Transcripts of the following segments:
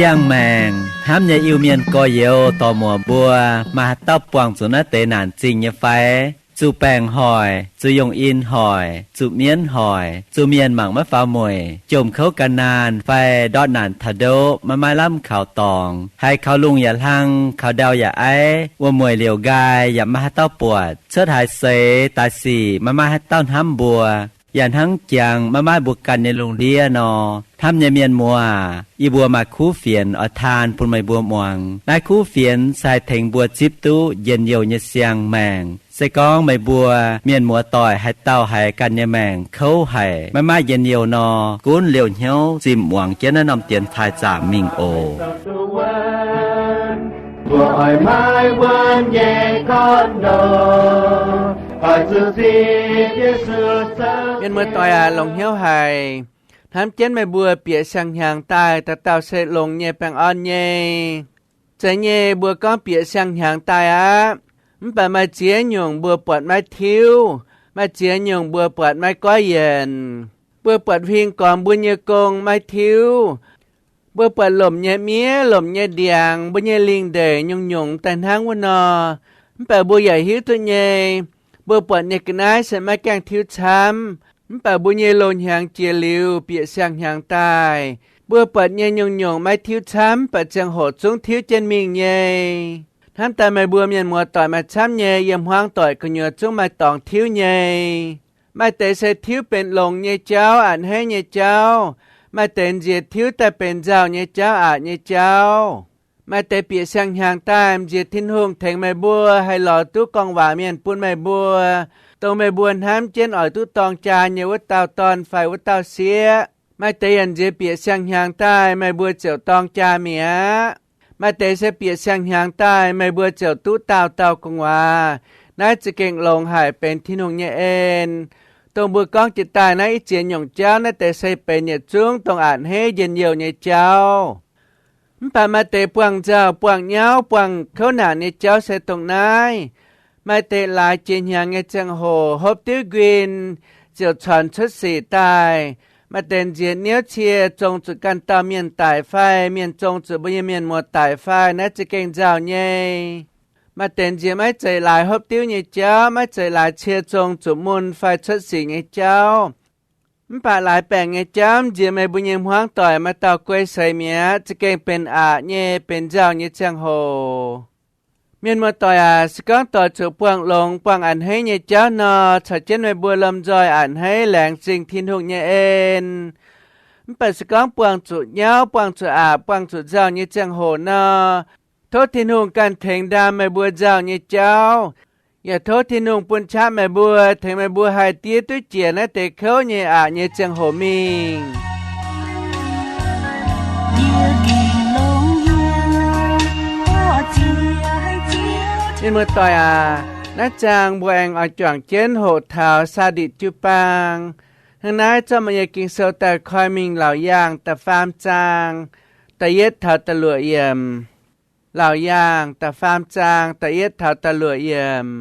Siang-maengc hnamv nyei Iu-Mienh gorx-youz dorc-muoc mbuo, maaih haaix dauh buangh zuqc naaiv deix naanc zingh nyei fai? Zuqc baengc hoic, zuqc yungh in hoic, zuqc mienv hoic, zuqc mienh mangc maiv faaux mueic, jomc kouv gan naanh fai ndortv naanc taux ndoqv maiv maaih lamh kaux dorngx, haiz kaux lungh yaac hlang, kaux ndau yaac aiv, wuom-mueic liouc nqaai yaac maiv maaih haaix dauh buatc, cuotv haaix seix daaih sic maiv maaih haaix dauh hnamv mbuo, yaac hnangv jangx maiv maaih mbuo ganh nyei lungh ndiev nor. Hnamv nyei mienh muoz, yie mbuo maaih kuv fienx oix taan bun meih mbuo muangx. Naaiv kuv fienx se haih tengx mbuo zipv duqv njien-youh nyei siang-maengc. Se gorngv meih mbuo mienh muoz-doic haaix dauh haiz ganh nyei maengc kouv haic, maiv maaih njien-youh nor, gunv liouh hnyouv zimh muangx jienv naaiv norm dienx taaih zaamc mingh oc. Mienh muoz-doic aac, longc hnyouv haic. Hnamv jienv meih mbuo bieqc siang-hnyangx daaih, dauh dauh se longx nyei, baengh orn nyei. Zeiz nyei, mbuo gorngv bieqc siang-hnyangx daaih aqv, mv baac maaih ziex nyungc mbuo buatc maiv tiuv, maaih ziex nyungc mbuo buatc maiv goiv yienc. Mbuo buatc huing gormx mbuo nyei gong maiv tiuv. Mbuo buatc lomc nyei miev, lomc nyei ndiangx, mbuo nyei lingh ndeic nyungc-nyungc daaih hnangv wuov nor. Mv baac mbuo yaac hiuv duqv nyei, mbuo buatc nyei ga'naaiv se maiv gaengh tiuv camv. Mv baac mbuo nyei loz-hnyangx jiex liuz, bieqc siang-hnyangx daaih, mbuo buatc nyei nyungc-nyungc maiv tiuv camv, mv baac ziangh hoc zungv tiuv jienv mingh nyei. Hnamv daaih meih mbuo mienh muoz-doic maaih camv nyei, yiem hmuangv doic gu'nyuoz zungv maaih dorngx tiuv nyei. Maaih deix se tiuv benx longx nyei jauv, a'hneiv nyei jauv. Maaih deix nziex tiuv daaih benx nzauh nyei jauv, aqc nyei jauv. Maaih deix bieqc siang-hnyangx daaih m'nziex Tin-Hungh tengx meih mbuo haih lorz duqv gorngv waac mienh bun meih mbuo, dongh meih mbuo hnamv jienv oix duqv dorng jaa nyei wuov dauh dorn fai wuov dauh sieqv. Maaih deix yaac m'nziex bieqc siang-hnyangx daaih meih mbuo ziouc dorng jaa mi'aqv. Maaih deix se bieqc siang-hnyangx daaih meih mbuo ziouc duqv dauh dauh gu'nguaaz. Naaiv za'gengh longx haic, benx Tin-Hungh nyei en. Dongh mbuo gorngv jiex daaih naaiv i ziex nyungc jauv, naaiv deix se benx yietc zungv dongh a'hneiv njien-youh nyei jauv. Mv baac maaih deix buangh nzauh, buangh nyauv, buangh kouv naanc nyei jauv se dongh naaiv. Maaih deix laaix jiex hnyangx nyei ziangh hoc hopv diuv nquin ziouc corc cuotv sic daaih. Maaih deix nziex niouv cie zong zuqc ganh dauh mienh daic fai mienh zong zuqc mbuo nyei mienh muoz daic fai, naaiv za'gengh nzauh nyei. Maaih deix nziex maiv zeiz laaix hopv diuv nyei jauv, maiv zeiz laaix cie zong zuqc mun fai cuotv sic nyei jauv. Mv baac laaix baengc nyei jauv m'nziex meih mbuo nyei hmuangv doic maaih dauh guei seix mi'aqv, za'gengh benx aqc nyei, benx nzauh nyei ziangh hoc. Mienh muoz-doic aac, se gorngv doix zuqc buangh longx, buangh a'hneiv nyei jauv nor, caux jienv meih mbuo lomh nzoih a'hneiv laengz zingh Tin-Hungh nyei en. Mv baac se gorngv buangh zuqc nyauv, buangh zuqc aqc, buangh zuqc nzauh nyei ziangh hoc nor, tov Tin-Hungh ganh tengx ndaam meih mbuo nzauh nyei jauv. Yaac tov Tin-Hungh bun qaqv meih mbuo, tengx meih mbuo haih diev duqv jiex naaiv deix kouv nyei aqc nyei ziangh hoc mingh. Mienh muoz-doic aac, naaiv zaang mbuo aengx oix juangc jienv hoqc taux Saa^nditc jiu-baang. Hnangv naaiv zorqv meih nyei Ging-Sou daaih koi mingh Laauc Yaangh da'faam zaang, da'yietv taux da'luoqc yiemc. Laauc Yaangh da'faam zaang, da'yietv taux da'luoqc yiemc.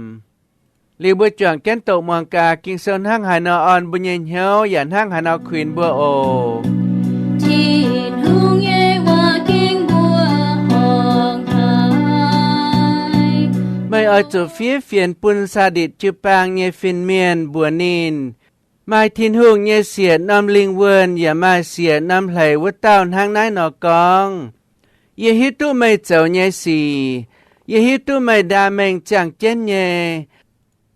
Liuz mbuo juangc jienv doqc muangx gaax Ging-Sou hnangv haaix nor orn mbuo nyei hnyouv yaac hnangv haaix nor kuinx mbuo oc. Tin-Hungh nyei waac ging mbuo horngc haic. Meih oix zuqc fiev fienx bun Saa^nditc jiu-baang nyei fin-mienh mbuox ninh, maaih Tin-Hungh nyei siec norm lingh wuonh yaac maaih siec norm hleix wuov dauh hnangv naaiv nor gorngv, Yie hiuv duqv meih zoux nyei sic. Yie hiuv duqv meih ndaam mengh ziangh jienv nyei.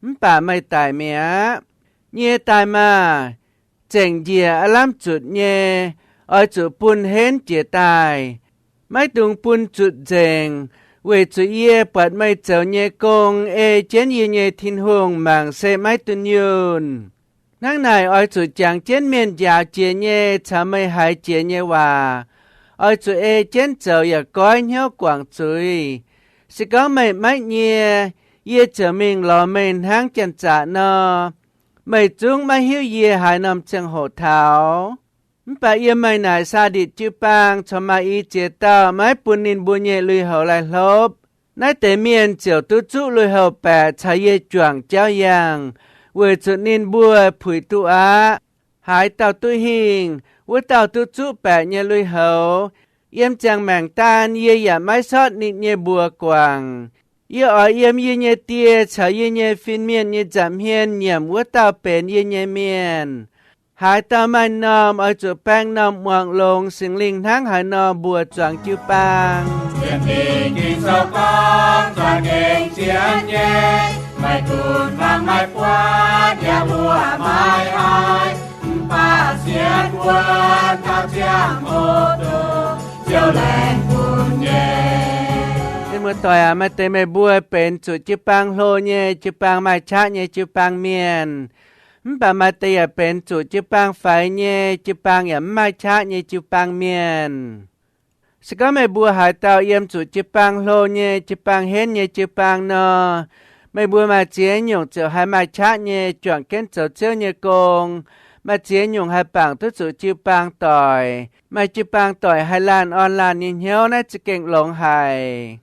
Mv baac meih daic mi'aqv. Nyie daaih maah! Zengc njiec aav lamh zutc nyei. Oix zuqc bun henv jiez daaih. Maiv dungx bun zutc nzengc, weic zuqc yie buatc meih zoux nyei gong ei jienv yie nyei Tin-Hungh mangc se maiv dunh yunh. Hnangv naaic oix zuqc jangx jienv mienh njaaux jiex nyei caux meih haiz jiex nyei waac. Oix zuqc ei jienv zoux yaac goiv hnyouv guangc zuiz. Se gorngv meih maiv nyie, yie ziouc mingh lorz meih hnangv janx-zaqc nor. Meih zungv maiv hiuv yie haaix norm ziangh hoc taux. Mv baac yiem meih naaic Saa^nditc jiu-baang corc maaih i ziex dauh maiv bun ninh mbuo nyei lui-houx laih hlopv. Naaiv deix mienh ziouc duqv zuqv lui-houx baeqc caux yie juangc jauv yangh, weic zuqc ninh mbuo puix duqv aqv. Haaix dauh duqv hingh, wuov dauh duqv zuqv baeqc nyei lui-houx. Yiem ziangh maengc daan yie yaac maiv sortv ninh nyei mbuox guangc. Yie oix yiem yie nyei Die caux yie nyei fin-mienh nyei nza'hmien nyiemc wuov dauh benx yie nyei mienh. Haaix dauh maaih m'normh oix zuqc baeng m'normh muangx longx Singx Lingh hnangv haaix nor mbuox zuangx jiu-baang. Mienh muoz-doic aac, maaih deix meih mbuo benx zuqc jiu-baang hlo nyei, jiu-baang maaih qaqv nyei jiu-baang mienh. Mv baac maaih deix yaac benx zuqc jiu-baang faix nyei, jiu-baang yaac mv maaih qaqv nyei jiu-baang mienh. Se gorngv meih mbuo haaix dauh yiem zuqc jiu-baang hlo nyei, jiu-baang henv nyei jiu-baang nor, meih mbuo maaih ziex nyungc ziouc haih maaih qaqv nyei juangc jienv zoux Ziouv nyei gong. Maaih ziex nyungc haih bangc duqv zuqc jiu-baang doic, maaih jiu-baang doic haih laanh orn laanh nyei hnyouv, naaiv za'gengh longx haic.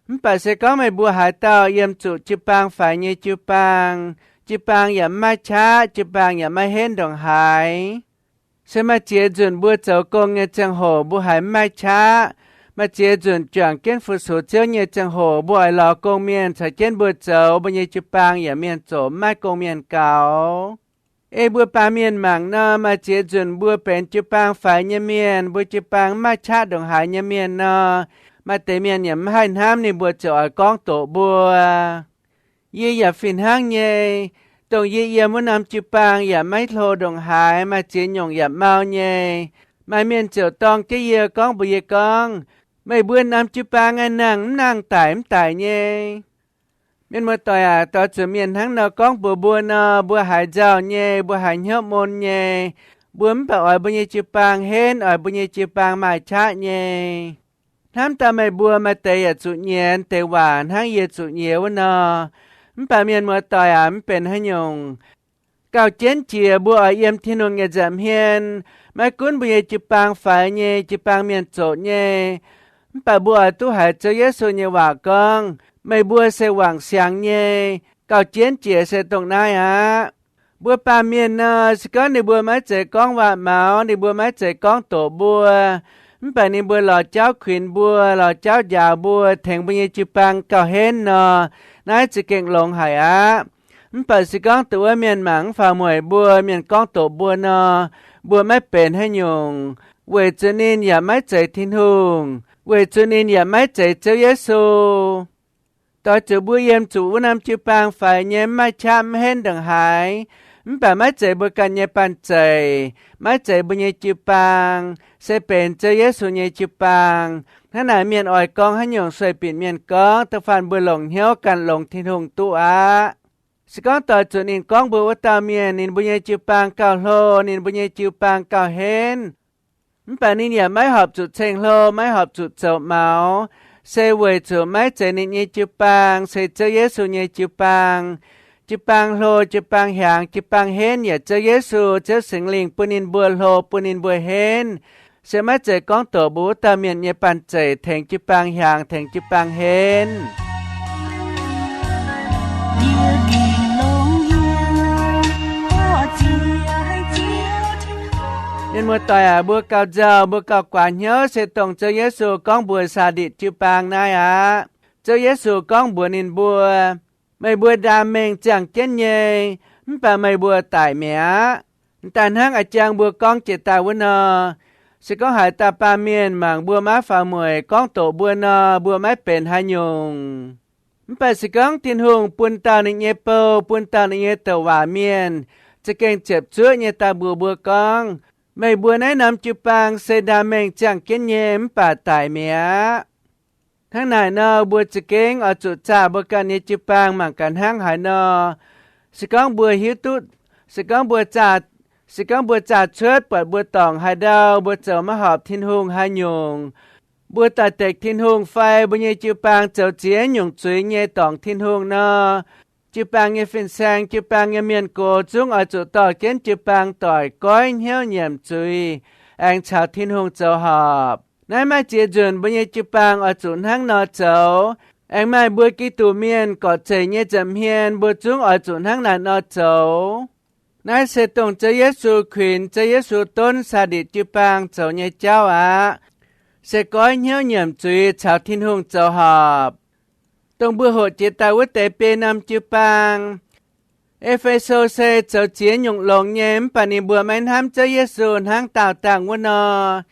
Mv baac se gorngv meih mbuo haaix dauh yiem zuqc jiu-baang faix nyei jiu-baang, jiu-baang yaac mv maaih qaqv, jiu-baang yaac maiv henv ndongc haaix, se maaih ziex nzunc mbuo zoux gong nyei ziangh hoc mbuo haiz mv maaih qaqv. Maaih ziex nzunc juangc jienv fu-sux Ziouv nyei ziangh hoc mbuo oix lorz gong-mienh caux jienv mbuo zoux, mbuo nyei jiu-baang yaac mienh zoqc mv maaih gong-mienh gaux. Ei mbuo baamh mienh mangc nor, maaih ziex nzunc mbuo benx jiu-baang faix nyei mienh, mbuo jiu-baang mv maaih qaqv ndongc haaix nyei mienh nor, maaih deix mienh yaac mv haih hnamv ninh mbuo ziouc oix gorngv doqc mbuo. Yie yaac fih hnangv nyei. Dongh yie yiem wuov norm jiu-baang yaac maiv hlo ndongc haaix, maaih ziex nyungc yaac mau nyei. Maaih mienh ziouc dorng jienv yie gorngv mbuox yie gorngv, meih mbuo norm jiu-baang aengx nangh mv nangh daic mv daic nyei. Mienh muoz-doic aac, doix zuqc mienh hnangv nor gorngv mbuox mbuo nor, mbuo haiz nzauh nyei, mbuo haiz hnyouv mun nyei. Mbuo mv baac oix mbuo nyei jiu-baang henv, oix mbuo nyei jiu-baang maaih qaqv nyei. Hnamv daaih meih mbuo maaih deix yaac zuqc nyienz deix waac hnangv yie zuqc nyienz wuov nor. Mv baac mienh muoz-doic aac, mv benx haaix nyungc. Gauh jienv jiex mbuo oix yiem Tin-Hungh nyei nza'hmien, maiv gunv mbuo nyei jiu-baang faix nyei, jiu-baang mienh zoqc nyei, mv baac mbuo oix duqv haiz Ziouv Yesu nyei waac gorngv, meih mbuo se wangc siangx nyei. Gauh jienv jiex se dongh naaiv aqv. Mbuo baamh mienh nor, se gorngv ninh mbuo maiv zeiz gorngv waac-maux, ninh mbuo maiv zeiz gorngv doqc mbuo, mv baac ninh mbuo lorz jauv kuinx mbuo, lorz jauv njaaux mbuo, tengx mbuo nyei jiu-baang gauh henv nor, naaiv za'gengh longx haic aqv. Mv baac se gorngv dongh wuov mienh mangc mv faaux mueic mbuo, mienh gorngv doqc mbuo nor, mbuo maiv benx haaix nyungc, weic zuqc ninh yaac maiv zeiz Tin-Hungh, weic zuqc ninh yaac maiv zeiz Ziouv Yesu. Doix zuqc mbuo yiem zuqc wuov norm jiu-baang faix nyei, mv maaih qaqv mv henv ndongc haaix, mv baac maiv zeiz mbuo ganh nyei banh zeic, maiv zeiz mbuo nyei jiu-baang, se benx Ziouv Yesu nyei jiu-baang. Hnangv naaic mienh oix gorngv haaix nyungc sueih binc mienh gorngv, da'faanh mbuo longc hnyouv ganh longx Tin-Hungh duqv aqv. Se gorngv doix zuqc ninh gorngv mbuox wuov dauh mienh ninh mbuo nyei jiu-baang gauh hlo, ninh mbuo nyei jiu-baang gauh henv, mv baac ninh yaac maiv horpc zuqc ceng-hlo, maiv horpc zuqc zoux maux, se weic zuqc maiv zeiz ninh nyei jiu-baang, se Ziouv Yesu nyei jiu-baang. Jiu-baang hlo, jiu-baang hiaangx, jiu-baang henv yaac Ziouv Yesu, Ziouv Singx Lingh bun ninh mbuo hlo, bun ninh mbuo henv. Se maiv zeiz gorngv doqc mbuox wuov dauh mienh nyei banh zeic tengx jiu-baang hiaangx, tengx jiu-baang henv. Mienh muoz-doic aac, mbuo gauh nzauh, mbuo gauh guaax hnyouv se dongh Ziouv Yesu gorngv mbuox Saa^nditc jiu-baang naaiv aqv. Ziouv Yesu gorngv mbuox ninh mbuo, meih mbuo ndaam mengh ziangh jienv nyei, mv baac meih mbuo daic mi'aqv. M'daaih hnangv a'jang mbuo gorngv jiex daaih wuov nor, se gorngv haaix dauh baamh mienh mangc mbuo maiv faaux mueic gorngv doqc mbuo nor, mbuo maiv benx haaix nyungc. Mv baac se gorngv Tin-Hungh bun dauh ninh nyei bou, bun dauh ninh nyei douc waac mienh za'gengh ziepc zuoqv nyei daaih mbuox mbuo gorngv, meih mbuo naaiv norm jiu-baang se ndaam mengh ziangh jienv nyei, mv baac daic mi'aqv. Hnangv naaic nor, mbuo za'gengh oix zuqc zaah mbuo ganh nyei jiu-baang mangc gaax hnangv haaix nor. Se gorngv mbuo hiuv duqv, se gorngv mbuo zaah, se gorngv mbuo zaah cuotv buatc mbuo dorngc haaix ndau, mbuo zoux maiv horpc Tin-Hungh haaix nyungc, mbuo doix-dekc Tin-Hungh fai mbuo nyei jiu-baang zoux ziex nyungc zuiz nyei dorngc Tin-Hungh nor, jiu-baang nyei fin-saeng, jiu-baang nyei mienh gox zungv oix zuqc dorh jienv jiu-baang doic goiv hnyouv nyiemc zuiz, aengx caux Tin-Hungh zoux horpc. Naaiv maaih ziex nzunc mbuo nyei jiu-baang oix zuqc hnangv nor zoux. Aengx maaih mbuo Giduc mienh gorqv-zeic nyei nza'hmien mbuo zungv oix zuqc hnangv naaic nor zoux. Naaiv se dongh Ziouv Yesu kuinx, Ziouv Yesu donv Saa^nditc jiu-baang zoux nyei jauv aqv. se goiv hnyouv nyiemc zuiz caux Tin-Hungh zoux horpc. Dongh mbuo hoqc jiex daaih wuov deix biei norm jiu-baang, E^fe^so se zoux ziex nyungc longx nyei, mv baac ninh mbuo maiv hnamv Ziouv Yesu hnangv daauh dangh wuov nor.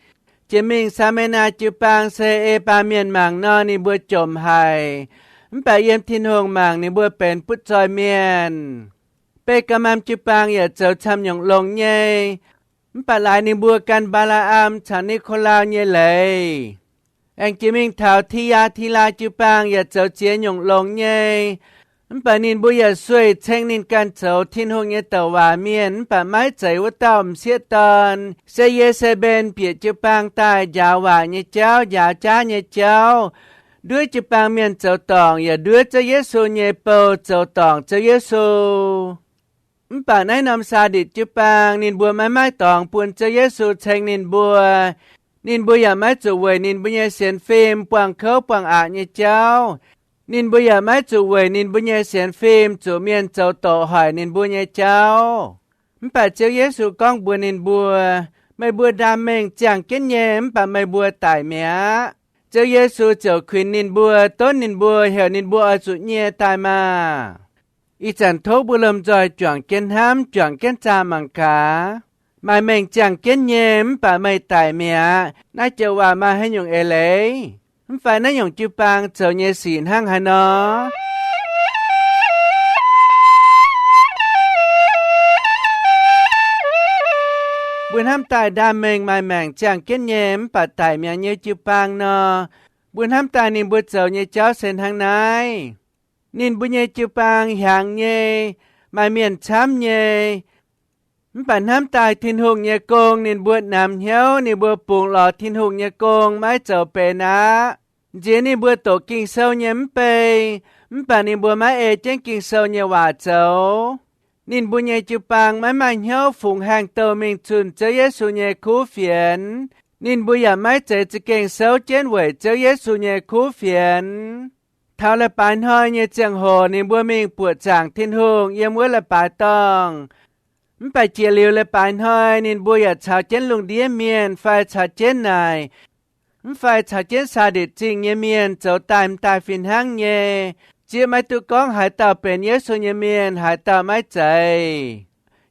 Jiex mingh Saa^me^naa jiu-baang se ei baamh mienh mangc nor ninh mbuo jomc haic, mv baac yiem Tin-Hungh mangc ninh mbuo benx butv-zoih mienh. Beqgaa^mam jiu-baang yaac zoux camv nyungc longx nyei, mv baac laaix ninh mbuo gan Mbaa^laa^am caux Ni^ko^lau nyei leiz. Aengx jiex mingh taux Ti^yaa^ti^laa jiu-baang yaac zoux ziex nyungc longx nyei, mv baac ninh mbuo yaac sueih ceng ninh ganh zoux Tin-Hungh nyei douc waac mienh, mv baac maiv zeiz wuov dauh m'sieqv dorn, se Ye^se^mben bieqc jiu-baang daaih njaaux waac nyei jauv, njaaux jaav nyei jauv, nduov jiu-baang mienh zoux dorngc, yaac nduov Ziouv Yesu nyei bou zoux dorngc Ziouv Yesu. Mv baac naaiv norm Saa^nditc jiu-baang ninh mbuo maiv maaih dorngx bun Ziouv Yesu ceng ninh mbuo. Ninh mbuo yaac maiv zuqc weic ninh mbuo nyei sienx fim buangh kouv buangh aqc nyei jauv. Ninh mbuo yaac maiv zuqc weic ninh mbuo nyei sienx fim zuqc mienh zoux doqc hoic ninh mbuo nyei jauv. Mv baac Ziouv Yesu gorngv mbuox ninh mbuo, Meih mbuo ndaam mengh ziangh jienv nyei, mv baac meih mbuo daic mi'aqv. Ziouv Yesu ziouc kuinx ninh mbuo, donv ninh mbuo, heuc ninh mbuo oix zuqc nyie daaih maah! Ih zanc tov mbuo lomh nzoih juangc jienv hnamv, juangc jienv zaah mangc gaax. Maaih mengh ziangh jienv nyei, mv baac meih daic mi'aqv. Naaiv joux waac maaih haaix nyungc eix leiz? Mv fai naaiv nyungc jiu-baang zoux nyei sic hnangv haaix nor? Mbuo hnamv daaih ndaam mengh maaih maengc ziangh jienv nyei mv baac daic mi'aqv nyei jiu-baang nor, mbuo hnamv daaih ninh mbuo zoux nyei jauv se hnangv naaiv. Ninh mbuo nyei jiu-baang hiaangx nyei, maaih mienh camv nyei, mv baac hnamv daaih Tin-Hungh nyei gong ninh mbuo namx hnyouv, ninh mbuo bungx lorz Tin-Hungh nyei gong maiv zoux benx aqv. Nziex ninh mbuo doqc Ging-Sou nyei mv bei, mv baac ninh mbuo maiv ei jienv Ging-Sou nyei waac zoux. Ninh mbuo nyei jiu-baang maiv maaih hnyouv fungx haengh douh mingh zunh Ziouv Yesu nyei kuv fienx. Ninh mbuo yaac maiv zeiz za'gengh souv jienv weic Ziouv Yesu nyei kuv fienx. Taux leiz-baaix hnoi nyei ziangh hoc ninh mbuo mingh buoqc zaangc Tin-Hungh yiem wuov leiz-baaix dorngh. Mv baac jiex liuz leiz-baaix hnoi ninh mbuo yaac caux jienv lungh ndiev mienh fai caux jienv naaic, mv fai caux jienv Saa^nditc Zingh nyei mienh zoux daaih m'daaih fih hnangv nyei, zieqv maiv duqv gorngv haaix dauh benx Yesu nyei mienh, haaix dauh maiv zeiz.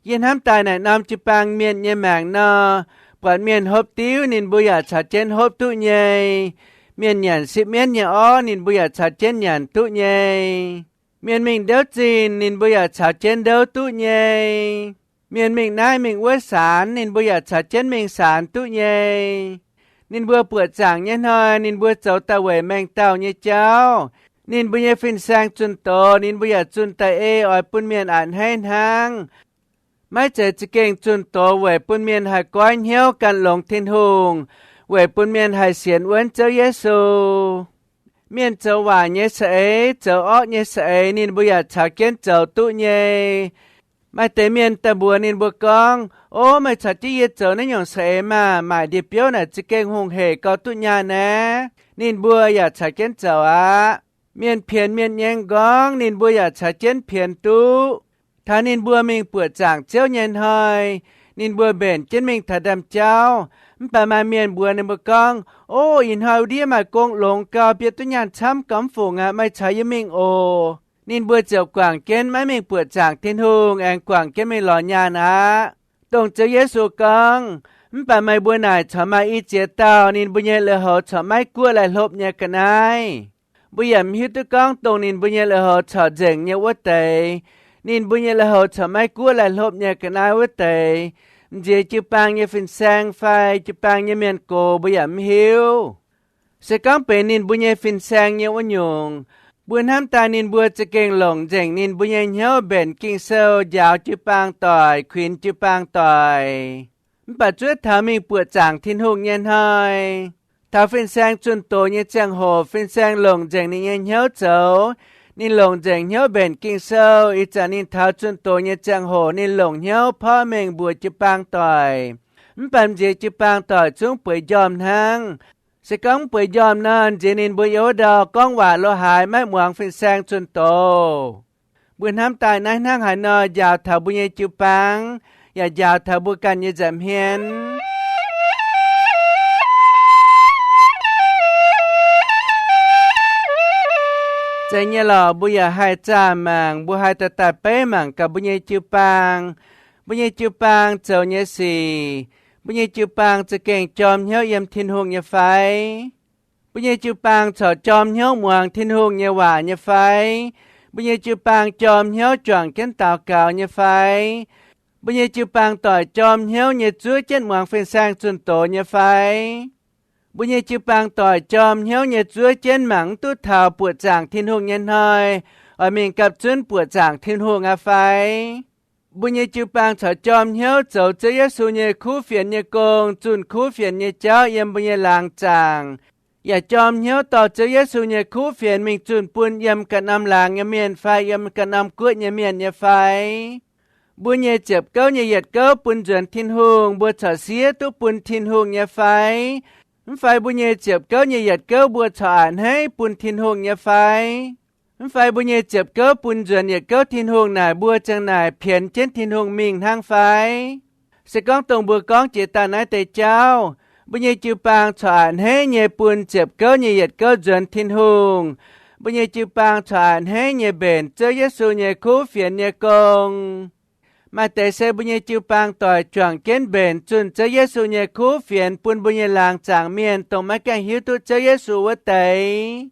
Yie hnamv daaih naaic norm jiu-baang mienh nyei maengc nor, buatc mienh hopv diuv ninh mbuo yaac caux jienv hopv duqv nyei. Mienh nyanc sipv mienv nyei orv ninh mbuo yaac caux jienv nyanc duqv nyei. Mienh mingh ndouv zinh ninh mbuo yaac caux jienv ndouv duqv nyei. Mienh mingh naaiv mingh wuov saanx ninh mbuo yaac caux jienv mingh saanx duqv nyei. Ninh mbuo buoqc zaangc nyei hnoi ninh mbuo zoux daaih weic mengh dauh nyei jauv. Ninh mbuo nyei fin-saeng zunh doz ninh mbuo yaac zunh daaih ei oix bun mienh a'hneiv hnangv. Maiv zeiz za'gengh zunh doz weic bun mienh haih goiv hnyouv gan longx Tin-Hungh, weic bun mienh haih sienx wuonv Ziouv Yesu. Mienh zoux waaic nyei za'eix, zoux orqv nyei za'eix ninh mbuo yaac caux jienv zoux duqv nyei. Maaih deix mienh daaih mbuox ninh mbuo gorngv, Ov, meih caux jienv yie zoux naaiv nyungc za'eix maah! Maaic ndie-biouv naaic za'gengh hungh heic gauh duqv nyaanh naaiv. Ninh mbuo yaac caux jienv zoux aqv. Mienh pienx mienh nyei m'nqorngv ninh mbuo yaac caux jienv pienx duqv. Taux ninh mbuo mingh buoqc zaangc Ziouv nyei hnoi, ninh mbuo mbenc jienv mingh taux ndaamv-jauv. Mv baac maaih mienh mbuox ninh mbuo gorngv, Ov, ih hnoi wuov ndiev maaih gong longx gau, biei duqv nyaanh camv gau, mv fungc aqv. Meih caux yie mingh oc. Ninh mbuo ziouc guangc jienv maiv mingh buoqc zaangc Tin-Hungh, aengx guangc jienv mingh lorz nyaanh aqv. Dongh Ziouv Yesu gorngv, Mv baac meih mbuo naaic corc maaih i ziex dauh ninh mbuo nyei lui-houx corc maiv guoqv laih hlopv nyei ga'naaiv. Mbuo yaac mv hiuv duqv gorngv dongh ninh mbuo nyei lui-houx corc nzengc nyei wuov deix, ninh mbuo nyei lui-houx corc maiv guoqv laih hlopv nyei ga'naaiv wuov deix, m'nziex jiu-baang nyei fin-saeng fai jiu-baang nyei mienh gox mbuo yaac mv hiuv. Se gorngv benx ninh mbuo nyei fin-saeng nyei wuov nyungc, mbuo hnamv daaih ninh mbuo za'gengh longc nzengc ninh mbuo nyei hnyouv mbenc Ging-Sou, njaaux jiu-baang doic, kuinx jiu-baang doic. Mv baac zuov taux mingh buoqc zaangc Tin-Hungh nyei hnoi, taux fin-saeng zunh doz nyei ziangh hoc, fin-saeng longc nzengc ninh nyei hnyouv zoux. Ninh longc nzengc hnyouv mbenc Ging-Sou. Ih zanc ninh taux zunh doz nyei ziangh hoc ninh longc hnyouv porv mengh mbuox jiu-baang doic. Mv baac m'nziex jiu-baang doic zungv bueix njormh hnangv. Se gorngv mv bueix njormh nor, m'nziex ninh mbuo yiem wuov ndau gorngv waac lo haaix, maiv muangx fin-saeng zunh doz. Mbuo hnamv daaih naaiv hnangv haaix nor njaaux taux mbuo nyei jiu-baang, yaac njaaux taux mbuo ganh nyei nza'hmien. Deix nyei lorqc, mbuo yaac haih zaah mangc, mbuo haih daaih daaih beiv mangc gaax mbuo nyei jiu-baang. Mbuo nyei jiu-baang zoux nyei sic, mbuo nyei jiu-baang za'gengh jorm hnyouv yiem Tin-Hungh nyei fai? Mbuo nyei jiu-baang corc jorm hnyouv muangx Tin-Hungh nyei waac nyei fai? Mbuo nyei jiu-baang jorm hnyouv juangc jienv daux gaux nyei fai? Mbuo nyei jiu-baang doic jorm hnyouv nyei zuov jienv muangx fin-saeng zunh doz nyei fai? Mbuo nyei jiu-baang doic jorm hnyouv nyei zuov jienv mangc mv duqv taux buoqc zaangc Tin-Hungh nyei hnoi, oix mingh gapv zunv buoqc zaangc Tin-Hungh aqv fai? Mbuo nyei jiu-baang corc jorm hnyouv zoux Ziouv Yesu nyei kuv fienx nyei gong, zunh kuv fienx nyei jauv yiem mbuo nyei laangz zaangc, yaac jorm hnyouv dorh Ziouv Yesu nyei kuv fienx mingh zunh bun yiem ganh norm laangz nyei mienh fai yiem ganh norm guoqv nyei mienh nyei fai? Mbuo nyei ziepc gouv nyei yietc gouv bun nzuonx Tin-Hungh, mbuo corc siev duqv bun Tin-Hungh nyei fai? Mv fai mbuo nyei ziepc gouv nyei yietc gouv mbuo corc a'hneiv bun Tin-Hungh nyei fai? Mv fai mbuo nyei ziepc gouv bun nzuonx yietc gouv Tin-Hungh naaic, mbuo ziang naaic pienx jienv Tin-Hungh mingh hnangv fai? Se gorngv dongh mbuo gorngv jiex daaih naaiv deix jauv, mbuo nyei jiu-baang corc a'hneiv nyei bun ziepc gouv nyei yietc gouv nzuonx Tin-Hungh. Mbuo nyei jiu-baang corc a'hneiv nyei mbenc Ziouv Yesu nyei kuv fienx nyei gong. Maaih deix se mbuo nyei jiu-baang doic juangc jienv mbenc zunh Ziouv Yesu nyei kuv fienx bun mbuo nyei laangz zaangc mienh, dongh maiv gaengh hiuv duqv Ziouv Yesu wuov deix.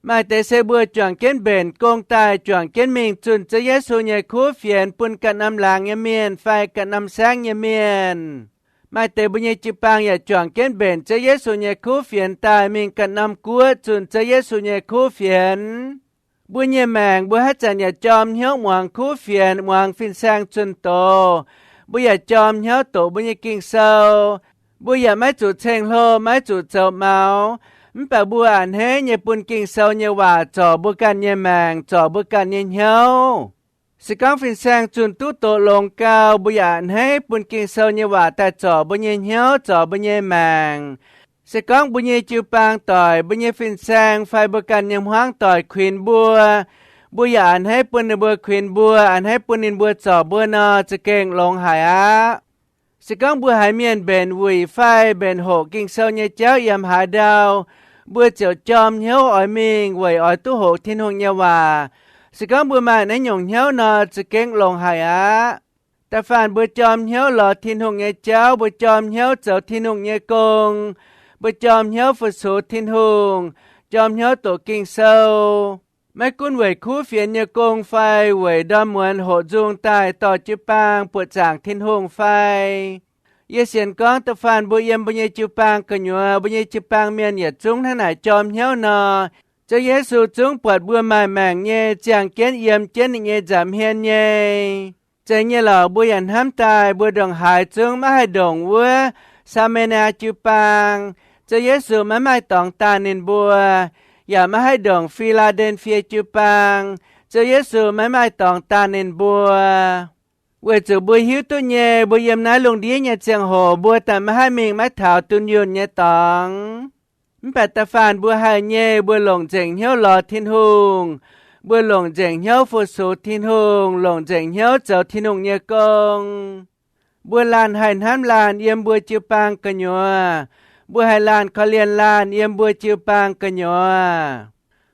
Maaih deix se mbuo juangc jienv mbenc gong daaih juangc jienv mingh zunh Ziouv Yesu nyei kuv fienx bun ganh norm laangz nyei mienh fai ganh norm saengv nyei mienh. Maaih deix mbuo nyei jiu-baang yaac juangc jienv mbenc Ziouv Yesu nyei kuv fienx daaih mingh ganh norm guoqv zunh Ziouv Yesu nyei kuv fienx. Mbuo nyei maengc mbuo haaix zanc yaac jorm hnyouv muangx kuv fienx, muangx fin-saeng zunh doz. Mbuo yaac jorm hnyouv doqc mbuo nyei Ging-Sou. Mbuo yaac maiv zuqc ceng-hlo, maiv zuqc zoux maux. Mv baac mbuo a'hneiv nyei bun Ging-Sou nyei waac zorc mbuo ganh nyei maengc, zorc mbuo ganh nyei hnyouv. Se gorngv fin-saeng zunh duqv doqc longx gau, mbuo yaac a'hneiv bun Ging-Sou nyei waac daaih zorc mbuo nyei hnyouv, zorc mbuo nyei maengc. Se gorngv mbuo nyei jiu-baang doic, mbuo nyei fin-saeng fai mbuo ganh nyei hmuangv doic kuinx mbuo, mbuo yaac a'hneiv bun ninh mbuo kuinx mbuo, a'hneiv bun ninh mbuo zorc mbuo nor, za'gengh longx haic aqv. Se gorngv mbuo haiz mienh mbenc wuic fai mbenc hoqc Ging-Sou nyei jauv yiem haaix ndau, mbuo ziouc jorm hnyouv oix mingh weic oix duqv hoqc Tin-Hungh nyei waac. Se gorngv mbuo maaih naaiv nyungc hnyouv nor, za'gengh longx haic aqv. Da'faanh mbuo jorm hnyouv lorz Tin-Hungh nyei jauv, mbuo jorm hnyouv zoux Tin-Hungh nyei gong, mbuo jorm hnyouv fu-sux Tin-Hungh, jorm hnyouv doqc Ging-Sou. Maiv gunv weic kuv fienx nyei gong fai weic ndorm muonz hoqc nzung daaih dorh jiu-baang buoqc zaangc Tin-Hungh fai, yie sienx gorngv da'faanh mbuo yiem mbuo nyei jiu-baang gu'nyuoz, mbuo nyei jiu-baang mienh yietc zungv hnangv naaic jorm hnyouv nor, Ziouv Yesu zungv buatc mbuo maaih maengc nyei, ziangh jienv yiem jienv ninh nyei nza'hmien nyei. Zeiz nyei lorqc, mbuo yaac hnamv daaih mbuo ndongc haaix zungv maiv haih ndongc wuov Saa^me^naa jiu-baang. Ziouv Yesu maiv maaih dorngx daanh ninh mbuo, yaac maiv haih ndongc Fi^laa^nden^fie jiu-baang. Ziouv Yesu maiv maaih dorngx daanh ninh mbuo. Weic zuqc mbuo hiuv duqv nyei, mbuo yiem naaiv lungh ndiev nyei ziangh hoc mbuo daaih maiv haih mingh maiv taux dunh yunh nyei dorngx. Mv baac da'faanh mbuo haih nyei, mbuo longc nzengc hnyouv lorz Tin-Hungh. Mbuo longc nzengc hnyouv fu-sux Tin-Hungh, longc nzengc hnyouv zoux Tin-Hungh nyei gong. Mbuo laanh haih hnamv laanh yiem mbuo jiu-baang gu'nyuoz. Mbuo haih laanh korv-lienh laanh yiem mbuo jiu-baang gu'nyuoz.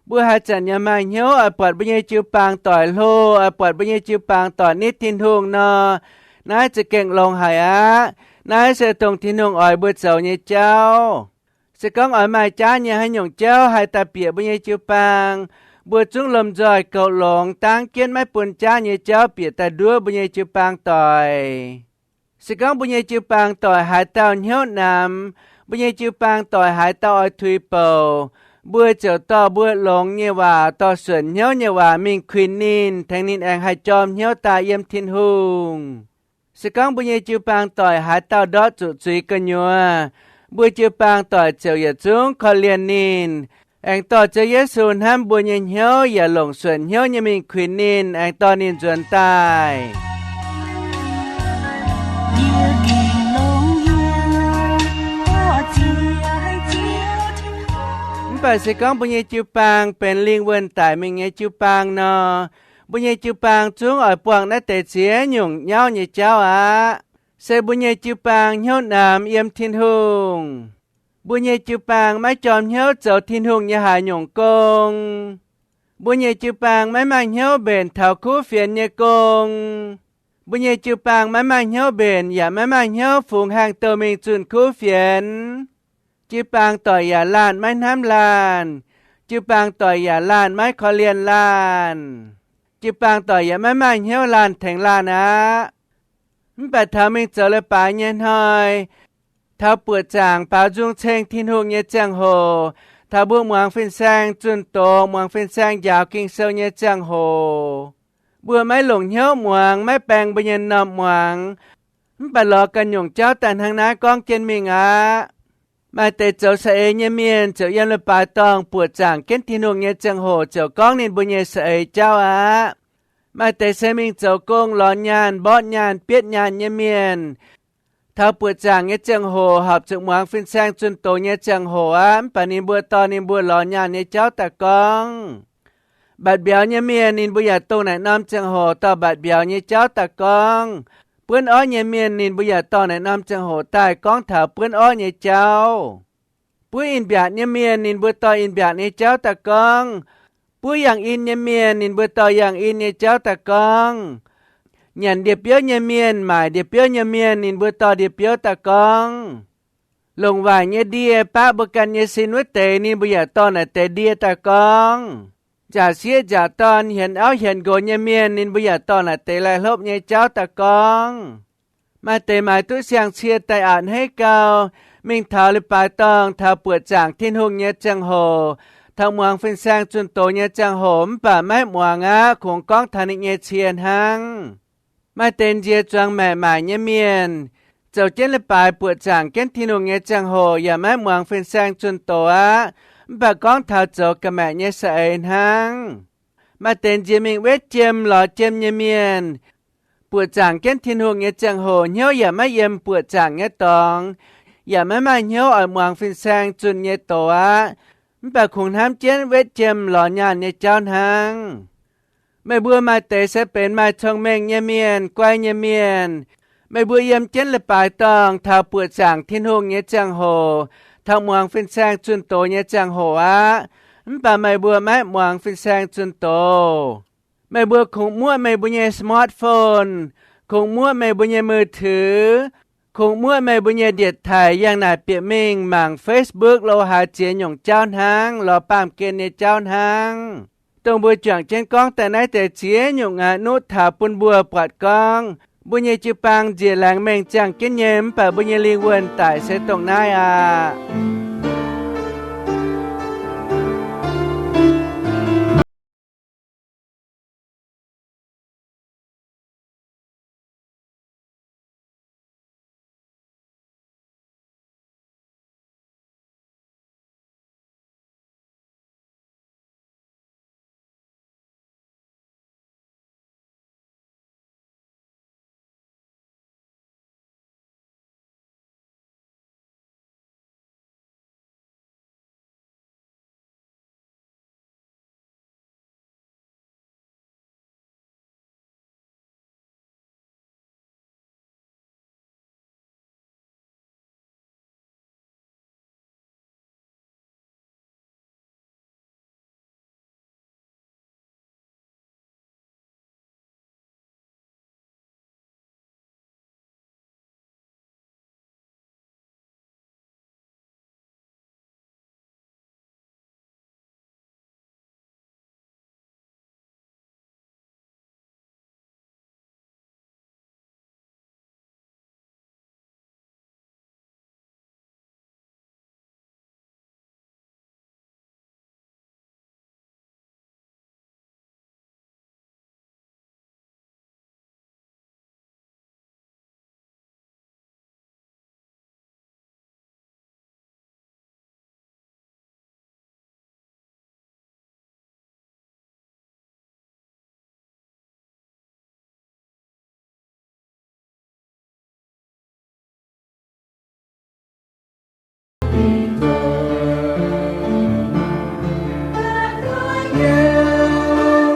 Mbuo haaix zanc yaac maaih hnyouv oix buatc mbuo nyei jiu-baang doic hlo, oix buatc mbuo nyei jiu-baang doic nitv Tin-Hungh nor, naaiv za'gengh longx haic aqv. Naaiv se dongh Tin-Hungh oix mbuo zoux nyei jauv. Se gorngv oix maaih jaav nyei haaix nyungc jauv haih daaih bieqc mbuo nyei jiu-baang, mbuo zungv lomh nzoih goux longx, dangv jienv maiv bun jaav nyei jauv bieqc daaih nduov mbuo nyei jiu-baang doic. Se gorngv mbuo nyei jiu-baang doic haaix dauh hnyouv namx, mbuo nyei jiu-baang doic haaix dauh oix tuix bouc, mbuo ziouc dorh mbuo longx nyei waac, dorh suonc hnyouv nyei waac mingh kuinx ninh, tengx ninh aengx haih jorm hnyouv daaih yiem Tin-Hungh. Se gorngv mbuo nyei jiu-baang doic haaix dauh ndortv zuqc zuiz gu'nyuoz, mbuo jiu-baang doic ziouc yietc zungv korv-lienh ninh, aengx dorh Ziouv Yesu hnamv mbuo nyei hnyouv yaac longc suonc hnyouv nyei mingh kuinx ninh, aengx dorh ninh nzuonx daaih. Mv baac se gorngv mbuo nyei jiu-baang benx lingh wuonh daic mingh nyei jiu-baang nor, mbuo nyei jiu-baang zungv oix buangh naaiv deix ziex nyungc nyauv nyei jauv aqv. Se mbuo nyei jiu-baang hnyouv namx yiem Tin-Hungh. Mbuo nyei jiu-baang maiv jorm hnyouv zoux Tin-Hungh nyei haaix nyungc gong. Mbuo nyei jiu-baang maiv maaih hnyouv mbenc taux kuv fienx nyei gong. Mbuo nyei jiu-baang maiv maaih hnyouv mbenc yaac maiv maaih hnyouv fungx haangh douh mingh zunh kuv fienx. Jiu-baang doic yaac laanh maiv hnamv laanh. Jiu-baang doic yaac laanh maiv korv-lienh laanh. Jiu-baang doic yaac maiv maaih hnyouv laanh tengx laanh aqv. Mv baac taux mingh zoux leiz-baaix nyei hnoi, taux buoqc zaangc baaux nzung ceng Tin-Hungh nyei ziangh hoc, taux mbuo muangx fin-saeng zunh doz, muangx fin-saeng njaaux Ging-Sou nyei ziangh hoc, mbuo maiv longc hnyouv muangx, maiv baeng mbuo nyei m'normh muangx. Mv baac lorz ganh nyungc jauv daaih hnangv naaiv gorngv jienv mingh aqv. Maaih deix zoux saeng-eix nyei mienh ziouc yiem leiz-baaix dorngh buoqc zaangc jienv Tin-Hungh nyei ziangh hoc ziouc gorngv ninh mbuo nyei saeng-eix jauv aqv. Maaih deix se mingh zoux gong, lorz nyaanh, mborqv nyaanh, bietv nyaanh nyei mienh, taux buoqc zaangc nyei ziangh hoc horpc zuqc muangx fin-saeng zunh doz nyei ziangh hoc aqv, mv baac ninh mbuo dorh ninh mbuo lorz nyaanh nyei jauv daaih gorngv. Mbatc mbiauz nyei mienh ninh mbuo yaac dongh naaic norm ziangh hoc dorh mbatc mbiauz nyei jauv daaih gorngv. Buonv orv nyei mienh ninh mbuo yaac dorh naaic norm ziangh hoc daaih gorngv taux buonv orv nyei jauv. Buov in-mbiatc nyei mienh ninh mbuo dorh in-mbiatc nyei jauv daaih gorngv. Buov yangh in nyei mienh ninh mbuo dorh yangh in nyei jauv daaih gorngv. Nyanc ndie-biouv nyei mienh, maaic ndie-biouv nyei mienh ninh mbuo dorh ndie-biouv daaih gorngv. Longc waaic nyei ndie baqv mbuo ganh nyei sin wuov deix ninh mbuo yaac dorh naaic deix ndie daaih gorngv. Nzaaux sieqv nzaaux dorn, hienx auv hienx nqox nyei mienh ninh mbuo yaac dorh naaic deix laih hlopv nyei jauv daaih gorngv. Maaih deix maaiz duqv siang-cie daaih a'hneiv gau, mingh taux leiz-baaix dorngh, taux buoqc zaangc Tin-Hungh nyei ziangh hoc, taux muangx fin-saeng zunh doz nyei ziangh hoc, mv baac maiv muangx aqv, kungx gorngv taux ninh nyei cie hnangv. Maaih deix nziex zuangx maeqc maaic nyei mienh, zoux jienv leiz-baaix buoqc zaangc jienv Tin-Hungh nyei ziangh hoc yaac maiv muangx fin-saeng zunh doz aqv, mv baac gorngv taux zoux ga'maeqc nyei saeng-eix hnangv. Maaih deix nziex mingh wetv jiem lorz jiem nyei mienh, buoqc zaangc jienv Tin-Hungh nyei ziangh hoc hnyouv yaac maiv yiem buoqc zaangc nyei dorngx, yaac maiv maaih hnyouv oix muangx fin-saeng zunh nyei doz aqv, mv baac kungx hnamv jienv wetv jiem lorz nyaanh nyei jauv hnangv. Meih mbuo maaih deix se benx maaih cong-mengh nyei mienh, guai nyei mienh. Meih mbuo yiem jienv leiz-baaix dorngh taux buoqc zaangc Tin-Hungh nyei ziangh hoc, taux muangx fin-saeng zunh doz nyei ziangh hoc aqv, mv baac meih mbuo maiv muangx fin-saeng zunh doz. Meih mbuo kungx muoqv meih mbuo nyei smartphone, kungx muoqv meih mbuo nyei มือถือ, kungx muoqv meih mbuo nyei điện thoại yangh naaic bieqc mingh mangc Facebook lo haaix ziex nyungc jauv hnangv, lorz baamh gen nyei jauv hnangv. Dongh mbuo juangc jienv gorngv daaih naaiv deix ziex nyungc aqv, nuqv taux bun mbuo buatc gorngv mbuo nyei jiu-baang nzieqc laengz mengh ziangh jienv nyei, mv baac mbuo nyei lingh wuonh daic se dongh naaiv aqv.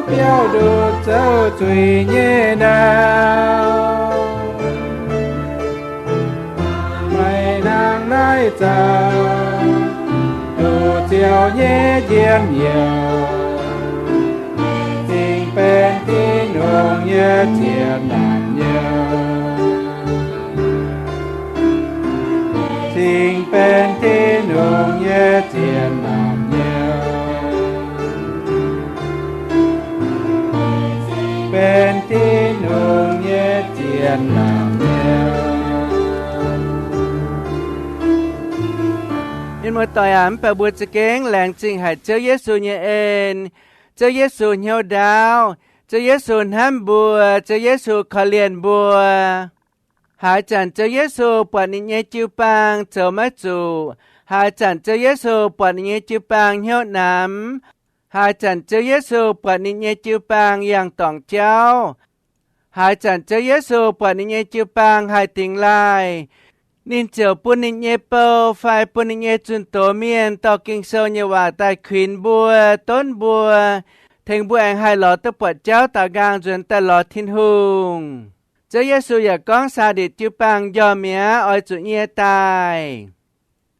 Biauv nduqc zouv zuiz nyei ndau, maaih nangh naaiv zaux, nduqc ziouc nyei njien-youh. nyei ziex naanc nyei. Cingx benx Tin-Hungh nyei ziex naanc nyei. Benx Tin-Hungh nyei ziex naanc nyei. Mienh muoz-doic aac, mv baac mbuo za'gengh laengz zingh haic Ziouv Yesu nyei en. Ziouv Yesu hnyouv ndaauv. Ziouv Yesu hnamv mbuo. Ziouv Yesu korv-lienh mbuo. Haaix zanc Ziouv Yesu buatc ninh nyei jiu-baang zoux maiv zuqc, haaix zanc Ziouv Yesu buatc ninh nyei jiu-baang hnyouv namx, haaix zanc Ziouv Yesu buatc ninh nyei jiu-baang yangh dorngc jauv, haaix zanc Ziouv Yesu buatc ninh nyei jiu-baang haih dingx laih, ninh ziouc bun ninh nyei bou fai bun ninh nyei zunh doz mienh dorh Ging-Sou nyei waac daaih kuinx mbuo, donv mbuo, tengx mbuo aengx haih lorz duqv buatc jauv daaux nqaang nzuonx daaih lorz Tin-Hungh. Ziouv Yesu yaac gorngv Saa^nditc jiu-baang njormh mi'aqv, oix zuqc nyie daaih.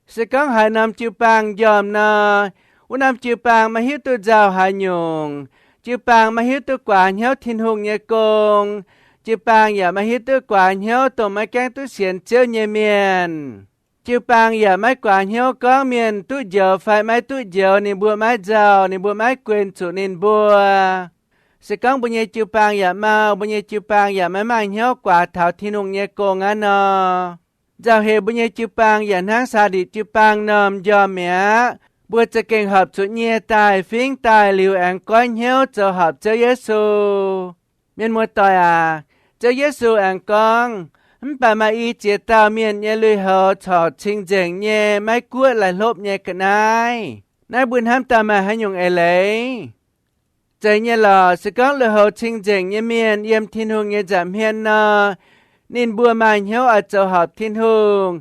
Se gorngv haaix norm jiu-baang njormh nor, wuov norm jiu-baang maiv hiuv duqv nzauh haaix nyungc. Jiu-baang maiv hiuv duqv guaax hnyouv Tin-Hungh nyei gong. Jiu-baang yaac maiv hiuv duqv guaax hnyouv dongh maiv gaengh duqv sienx Ziouv nyei mienh. Jiu-baang yaac maiv guaax hnyouv gorngv mienh duqv njoux fai maiv duqv njoux ninh mbuo maiv nzauh, ninh mbuo maiv guen zuqc ninh mbuo. Se gorngv mbuo nyei jiu-baang yaac mau, mbuo nyei jiu-baang yaac maiv maaih hnyouv guaax taux Tin-Hungh nyei gong aqv nor, nzauh heix mbuo nyei jiu-baang yaac hnangv Saa^nditc jiu-baang normh njormh mi'aqv. Mbuo za'gengh horpc zuqc nyie daaih fingx daaih liuz aengx goiv hnyouv zoux horpc Ziouv Yesu. Mienh muoz-doic aac, Ziouv Yesu aengx gorngv, mv baac maaih i ziex dauh mienh nyei lui-houx corc cing-nzengc nyei, maiv guoqv laih hlopv nyei ga'naaiv. Naaiv mbuo hnamv daaih maaih haaix nyungc eix leiz? Zeiz nyei lorqc, se gorngv lui-houx cing-nzengc nyei mienh yiem Tin-Hungh nyei nza'hmien nor, ninh mbuo maaih hnyouv oix zoux horpc Tin-Hungh.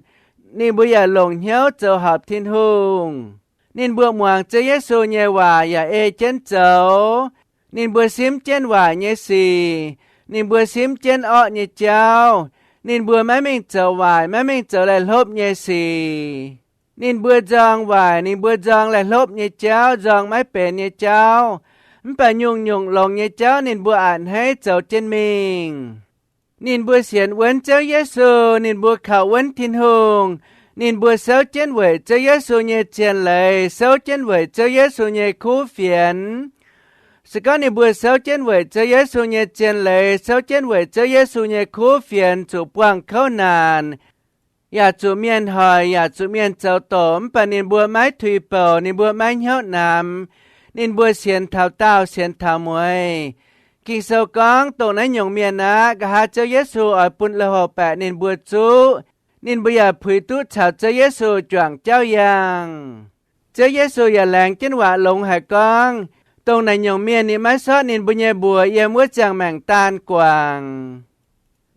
Ninh mbuo yaac longc hnyouv zoux horpc Tin-Hungh. Ninh mbuo muangx Ziouv Yesu nyei waac yaac ei jienv zoux. Ninh mbuo simv jienv waaic nyei sic. Ninh mbuo simv jienv orqv nyei jauv. Ninh mbuo maiv mingh zoux waaic, maiv mingh zoux laih hlopv nyei sic. Ninh mbuo nzorng waaic, ninh mbuo nzorng laih hlopv nyei jauv, nzorng maiv benx nyei jauv. Mv baac nyungc-nyungc longx nyei jauv ninh mbuo a'hneiv zoux jienv mingh. Ninh mbuo sienx wuonv Ziouv Yesu, ninh mbuo kaux wuonv Tin-Hungh. Ninh mbuo souv jienv weic Ziouv Yesu nyei zien leiz, souv jienv weic Ziouv Yesu nyei kuv fienx. Se gorngv ninh mbuo souv jienv weic Ziouv Yesu nyei zien leiz, souv jienv weic Ziouv Yesu nyei kuv fienx zuqc buangh kouv naanc, yaac zuqc mienh hoic, yaac zuqc mienh zoux doqc, mv baac ninh mbuo maiv tuix bouc, ninh mbuo maiv hnyouv namx. Ninh mbuo sienx taux daauh, sienx taux mueiz. Ging-Sou gorngv, dongh naaiv nyungc mienh aqv, nqa'haav Ziouv Yesu oix bun lui-houx baeqc ninh mbuo zuqv. Ninh mbuo yaac puix duqv caux Ziouv Yesu juangc jauv yaangh. Ziouv Yesu yaac laengz jienv waac longx haic gorngv, dongh naaic nyungc mienh ninh maiv sortv ninh mbuo nyei mbuox yiem wuov ziangh maengc daan guangc.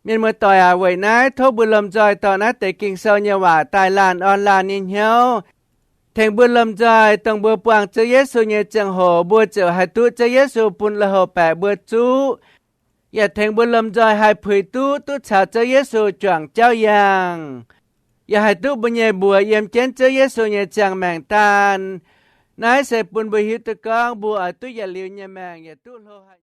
Mienh muoz-doic aac, weic naaiv tov mbuo lomh nzoih dorh naaiv deix Ging-Sou nyei waac daaih laanh orn laanh nyei hnyouv. Tengx mbuo lomh nzoih, dongh mbuo buangh Ziouv Yesu nyei ziangh hoc mbuo ziouc haih duqv Ziouv Yesu bun lui-houx baeqc mbuo zuqv. Yaac tengx mbuo lomh nzoih haih puix duqv, duqv caux Ziouv Yesu juangc jauv yaangh. Yaac haih duqv mbuo nyei mbuox yiem jienv Ziouv Yesu nyei ziangh maengc daan. Naaiv se bun mbuo hiuv duqv gorngv mbuo oix duqv yietc liuz nyei maengc yaac duqv hlo haic.